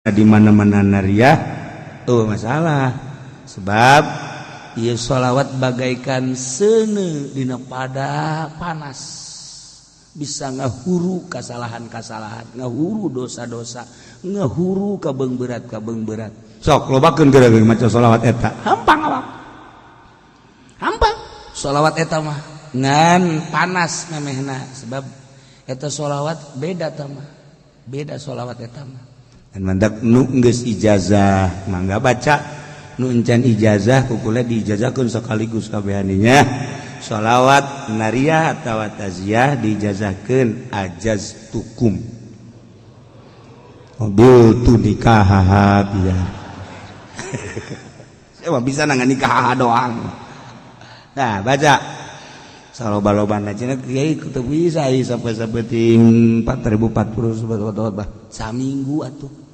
Di mana-mana nariah, oh, masalah, sebab ieu sholawat bagaikan seuneu dina pada panas, bisa ngahuru kesalahan-kesalahan, ngahuru dosa-dosa, ngahuru kabeung berat kabeung berat. Sok lobakeun geura maca sholawat eta, hampang awak, hampang sholawat eta mah. Ngan panas memehna, sebab eta sholawat beda tah mah, beda sholawat eta mah. Dan mandak nu geus ijazah mangga baca, nu encan ijazah kukula diijazahkeun sekaligus kabehaninya. Sholawat nariyah atawa taziah diijazahkeun, ajaztukum mobil tu nikahaha, biar saya mah bisa nangan nikah doang. Nah, baca saloba-lobana cenah kiai kudu bisa sampai sapeting 4040 saminggu atuh.